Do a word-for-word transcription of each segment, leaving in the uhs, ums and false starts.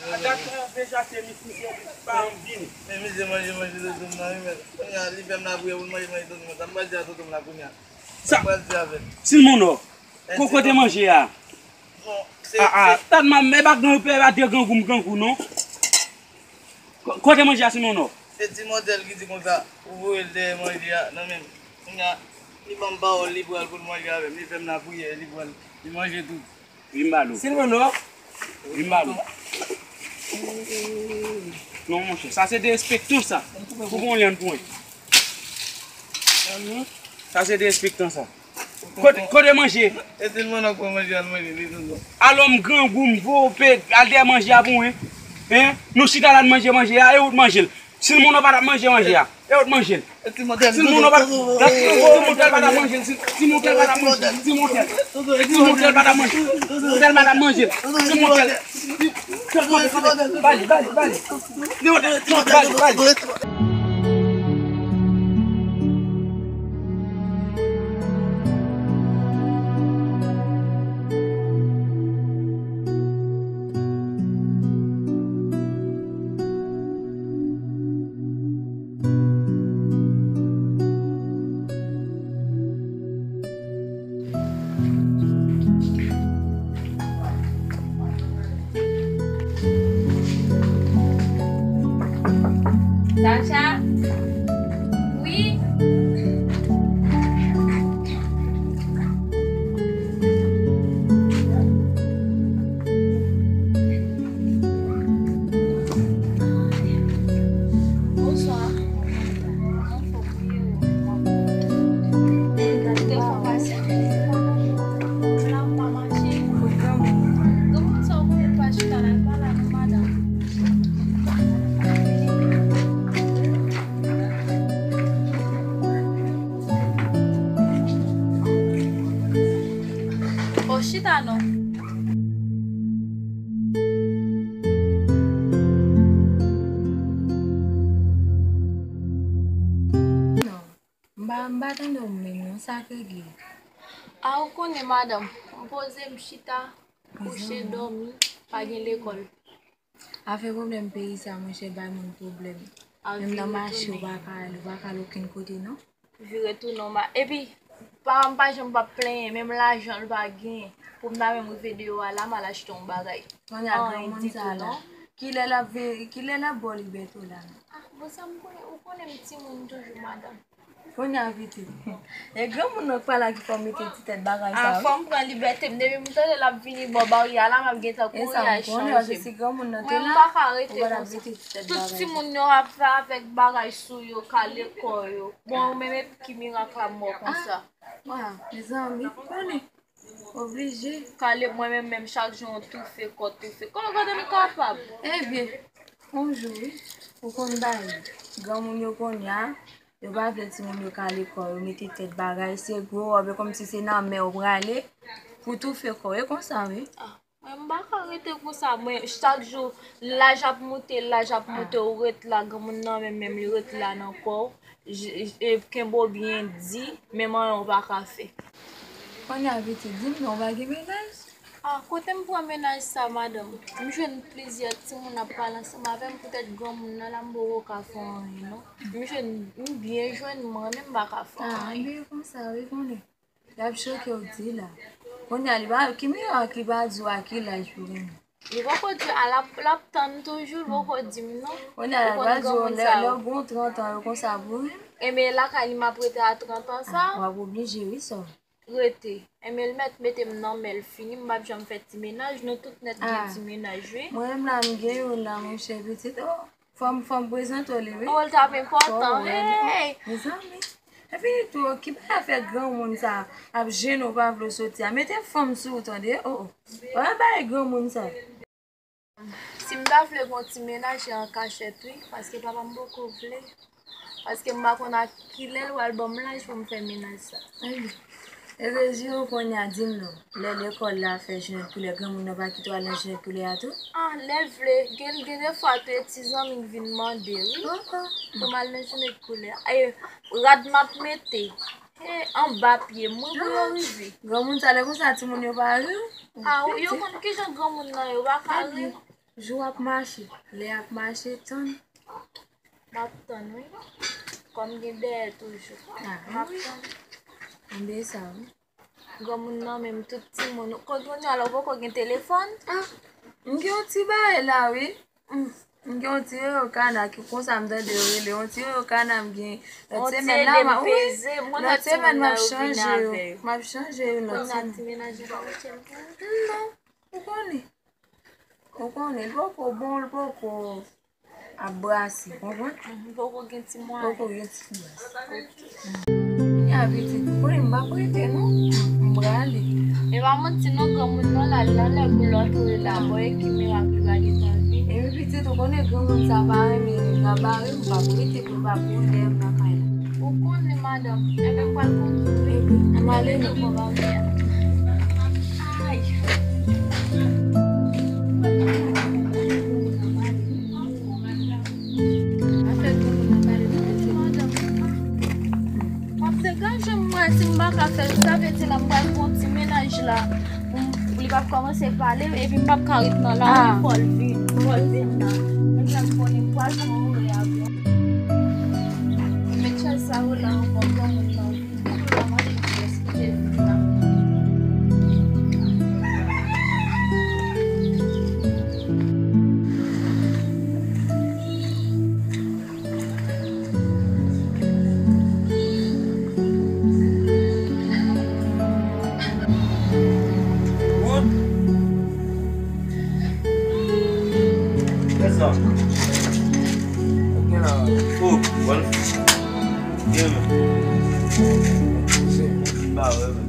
A dat mwen deja se misye pa vini. Men misye manje, manje tonton m nan, wi, men kounye a, li fè m lapriyè pou l manje, manje tonton m nan. Sa m pral di a tonton m la kounye a? Sa m pral di avè l? Silmonò, ko-, kote manje a? Bon, se, a, a, se, tan m ap, e pa gran, e pa de grangou m grangou, non. Ko-, kote manje a, Silmonò? Se ti mòtèl ki di konsa, ou voye l dèyè manje a nan men m. Kounye a, li ban m pawòl, li pral pou l manje avè m. Li fè m lapriyè, li pral, li manje tou. Vin ba nou. Silmonò. Vin ba nou. Non, monchè, sa se derespektan sa. Pou bon lè n pwen. Sa se derespektan sa. Kote, kote manje? E Silmonò k pran manje, al manje, li tonton. Alò m grangou, m voye w pe, al dèyè manje a pou mwen. Hein? Nou chita la n manje manje a, e ou t manje l. Silmonò pa t ap manje manje a. E ou t manje l. Silmonò pa t, Silmonò pa t ap manje l. Silmonò pa t ap manje l. Silmonò pa t ap manje l. Silmonò pa t ap manje l. Silmonò. Bale, bale, bale. Silmonò, bale, bale. Chacha? Wi? Bonswa. O, chita non. Non, m pa, m pa tande w menm non, sa k regle? A, ou konnen, madanm, m poze, m chita, kouche, dòmi, pa gen lekòl. Afè pwoblèm peyi sa, monchè, bay moun pwoblèm. Menm nan mache, ou pa ka al, ou pa ka al okenn kote, non. Vire tounen w ma-, epi, paran m pa janm p ap plenyen, menm lajan l pa genyen. Pou m ta menm rive deyò a la, m al achte yon bagay. Kounye a granmoun sa la, kilè l ap ve-, kilè l ap ba w libète w la menm? Ah, bon, sa m konnen, ou konnen m timoun toujou, madanm. Kounye a pitit. E granmoun nan k pa la ki fè w mete ti tèt bagay sa, wi. Ah, fò m pran libète m. Depi m tande l ap vini bò baryè a la, m ap gentan kouri al chanje m. E sa m konnen, paske si granmoun nan te la, ou pa t ap mete ti tèt bagay sa. Mwen, m pa ka rete konsa. Tout timoun yo ap fè avèk bagay sou yo, kale kò yo. Bon, ou menm epi ki mirak la m wè w konsa. Ah, wa, mezanmi, konnen. Oblije. Kale mwen menm, menm chak jou yon toufe kò, toufe kò. Kote m kapab? Ebyen, yon jou, wi, ou konn bagay. Granmoun yo kounye a, yo pa vle timoun yo kale kò yo, mete tèt bagay, se gwo wòb, e kòmsi se nan mè w prale pou toufe kò. E konsa, wi. Ah. Mwen, m pa ka rete konsa. Mwen, chak jou, laj ap moute, laj ap moute, ou ret la, granmoun nan menm, menm li ret la nan kò w. J-, j-, e, kenbe w byen di, menm anyen w pa ka fè. Kounye a, pitit, di m non, ou pa gen mennaj? Ah, kote m pran mennaj sa, madanm? M jwenn plizyè timoun ap pale ansanm avè m, poutèt granmoun nan la, m poko ka fè anyen, non. M jwenn, m byen jwenn, mwen menm m pa ka fè anyen. Ah, ebyen konsa, wi, konnen. Y ap choke w di la. Kounye a, li pa, ki mirak li pa di w a ki laj pou renmen? Li poko di, a, l ap, l ap tann toujou, li poko di m non. Kounye a, l ap di w, lè, lè w gen trant an, yo konsa pou renmen? Enben, lakay li m ap rete a trant an sa? W ap oblije, wi, sè. Rete. Enben, l mèt mete m nan men l fini, m p ap janm fè ti mennaj, nou tout nèt gen ti mennaj, wi. Mwen menm la, m gen youn la, monchè, pitit, oh. Fò m, fò m prezante w li, wi. Oh, l t ap enpòtan. Hey! Mezanmi. Epi tou, ki bagay afè granmoun sa ap jennen w pa vle w soti a? Mete fanm sou ou, tande? Oh, oh. Pa bay granmoun sa. Si m ta vle gon ti mennaj, se an kachèt, wi, paske papa m poko vle. Paske m pa konn a kilè l pral ban m laj pou m fè mennaj sa. Ereji ou kounye a, di m non, lè lekòl la fè jounen koulè, granmoun nan pa kite w al nan jounen koulè a tou? Ah, lè l vle, gen, gen de fwa tou e ti zanmi k vin mande, wi. Pou m al nan jounen koulè. E rad m ap mete, e anba pye m, wi, pou yo rive. Granmoun sa, lè konsa, timoun yo pa ri w? Ah, yo konn kijan granmoun nan yo pa ka ri. Jou ap mache, lè ap mache, tann. M ap tann, wi. Kòm gen dèyè toujou. Ah, m ap tann. Anben sa, wi. Granmoun nan menm, tout timoun. Kon kounye a la, ou poko gen telefòn? Ah, m gen yon ti bagay la, wi. Mm, m gen yon ti yoyo kana ki konsa m tande yo rele. Yon ti yoyo kana m gen. Lòt semèn la, m a, wi. Lòt semèn, m ap chanje yo. M ap chanje yo lòt semèn. Non, ou konnen. Ou konnen, l poko bon, l poko ap brase, konprann? Mhm, poko gen ti mwayen. Poko gen ti brase. Ok. Mhm. Kounye a pitit, konnen m p ap rete non, m prale. E pa manti non, granmoun nan la, l anlè boul antoure la, bò e ki mirak li pa gentan vini. Epi pitit, ou konnen granmoun sa pa renmen gabarim, m p ap rete pou l pa boule m nan kay la. Ou konnen madanm, enben m pral kondui wi. Ann ale non. Ay. Afè granmoun nan pale nan tèt li. Madanm, w ap degaje m, mwen, si m pa ka fè l, sa vle di la m pral gon ti mennaj la. Pou m, pou li p ap kòmanse pale, epi m p ap ka ret nan lari, fò l vin, fò l vin la. Menm jan m konnen m pral pran yon reyavyon. Met chèz sa yo la ankò, granmoun nan vin. Tou la, mande m kiyès ki te vin la. Wout. Kiyès sa? Gen la. Oh, bon. Gen men. Ba wè men.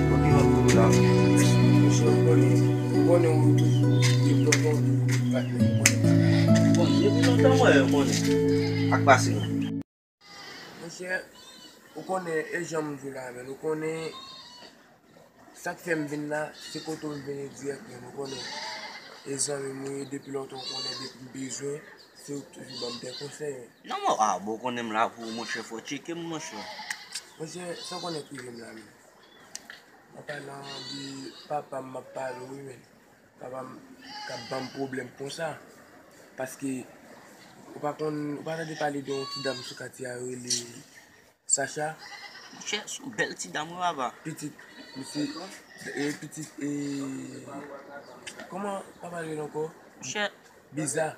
Kote w ap kouri la? Mesye, ou konnen, ou konnen ou toujou gen tonton, ou konnen. Bon, depi lontan mwen, ou konnen. Ak pase non. Monchè, ou konnen, e jan m di w la, men ou konnen, sa k fè m vin la, se kote w vini dirèk, men ou konnen, e zanmi m ou ye, depi lontan ou konnen, depi m bezwen, se ou k toujou ban m de konsèy. Non, mwen, ah, bon, ou konnen m la pou ou, monchè, fò w tcheke m, monchè. Monchè, sa w konnen k rive m la, men. An palan de papa m, m ap pale w, wi, men. Papa m k ap ban m pwoblèm konsa. Paske, ou pa konn, ou pa tande pale de yon ti dam sou katye a, yo rele Sacha. Monchè, se yon bèl ti dam, wi, papa. Pitit, misye, e, pitit, e, kòman papa l rele ankò? Monchè. Biza.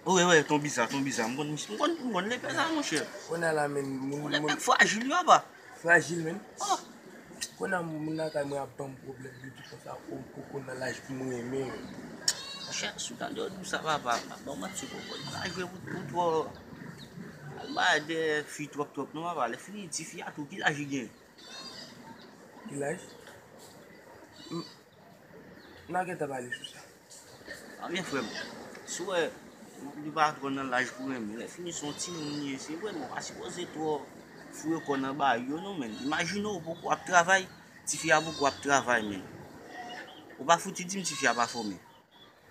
Wi, wi, ton Biza, ton Biza. M konn, m konn, m konn lepè sa, monchè. Kounye a la, men, moun, moun. Lepè frajil, wi, papa. Frajil, men. Oh. Kounye a, moun lakay mwen ap ban m pwoblèm, yo di konsa, o, m poko nan laj pou m renmen, men. Monchè, si w tande yo di w sa, papa, m ap ba w manti, poko nan laj vre pou, pou twò al ba de fi twòp, twòp, non, papa. Lè fini, ti fi a tou, ki laj li gen? Ki laj? M, n a gentan pale sou sa. Ebyen, frè m, si w wè, li pa twò nan laj pou renmen, lè fini se yon timoun li ye, se vre, men w pa sipoze twò foure kò nan bagay yo, non, men. Imajine w poko ap travay, tifi a poko ap travay, men. Ou pa fouti di m tifi a pa fòme.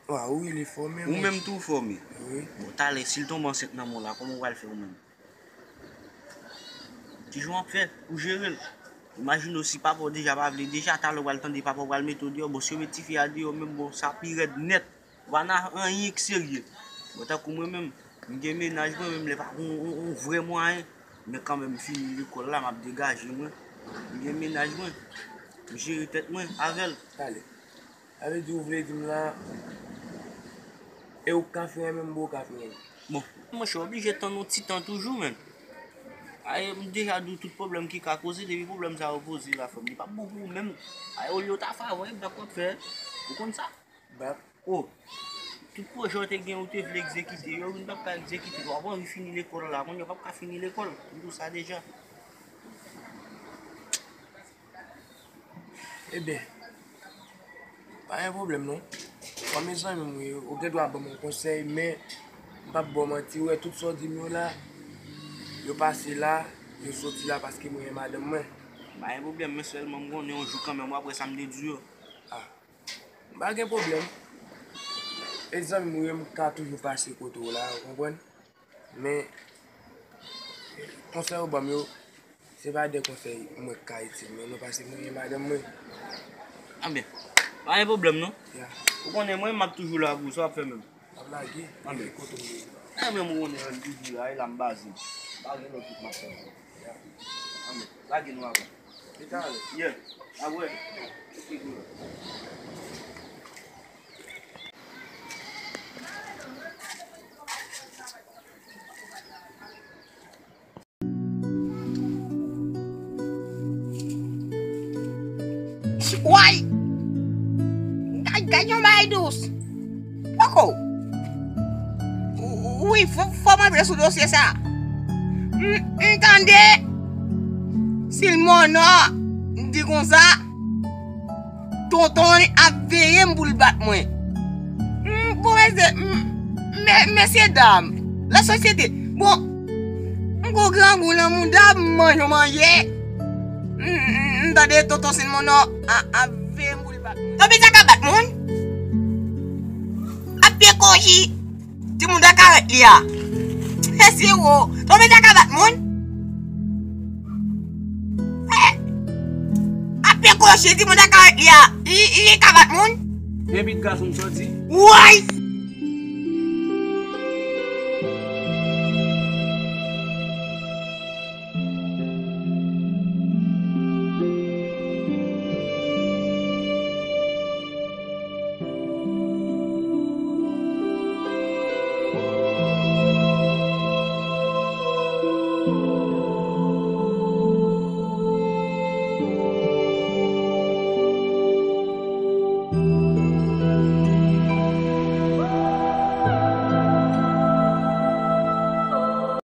Wa, wi, li fòme, wi. Ou menm tou w fòme. Wi. Bon, talè, si l tonbe ansent nan men w la, kòman w pral fè ou menm? Kijan w ap fè pou jere l? Imajine w si papa w deja pa vle, deja talè w pral tande papa w pral mete w deyò. Bon, si yo met tifi a deyò menm, bon, sa pi rèd nèt. Ou pa nan anyen ki serye. Bon, tankou mwen menm, m gen mennaj mwen, menm lè pa gen yon, yon, yon vrè mwayen. Men kanmenm, m fini lekòl la, m ap degaje mwen. M gen mennaj mwen. M jere tèt mwen avè l. Talè. Sa vle di ou vle di m la, e ou k ka fè menm, bon, ou ka fè menm. Bon, monchè, oblije tann yon ti tan toujou, menm. Ay, m deja di w tout pwoblèm ki ka koze, depi pwoblèm sa yo poze la, frè m, li p ap bon pou ou menm. Ay, olye w ta fè avè w, e bak w ap fè. Ou konn sa? Bak. Oh, tout pwojè w te gen, ou te vle egzekite yo, ou p ap ka egzekite, w ap anvi fini lekòl la, kounye a w p ap ka fini lekòl, m di w sa deja. Ebyen, pa gen pwoblèm non. Kòm e zanmi m ou ye, ou gen dwa ban m yon konsèy, men m p ap ba w manti, ou wè tout sa w di m yo la, yo pase la, yo soti la paske mwen renmen madanm mwen. Pa gen pwoblèm, men sèlman m konnen yon jou kanmenm w ap wè sa m te di w yo. Ah, m pa gen pwoblèm. E zanmi m ou ye, m ka toujou pase kote w la, ou konprann? Men, konsèy ou ban m yo, se pa de konsèy mwen k ka itil mwen non, paske mwen gen madanm mwen. Anben, pa gen pwoblèm non. Ya. Ou konnen mwen, m ap toujou la pou ou, sa w ap fè menm? M ap lage, anben, kote m ye. Mwen menm ou konnen, mwen toujou la, e la m baze. Pa gen lòt tout m ap fè. Ya. Anben, lage nou avan. E talè. Yeah. Apre. Ok, good. Way! Gad, gad yon bagay dous. Poko. Wi, fò, fò m antre sou dosye sa. M, m tande. Si l mòn, m di konsa. Tonton li ap veye m pou l bat mwen. M, bon, mesye, m, me-, mesye dam, lasosyete, bon, m gon grangou nan mouda, m manje, m manje. M, m, m tande tonton Silmon ap, ap veye m pou l bat mwen. Tonton Pita ka bat moun? Ap pye koji. Timoun nan karant li a. Mesye wo. Tonbe ta ka bat moun? Eh! Ap pye koche, timoun nan karant li a. Li, li ka bat moun? Byen vit gason m soti. Woy!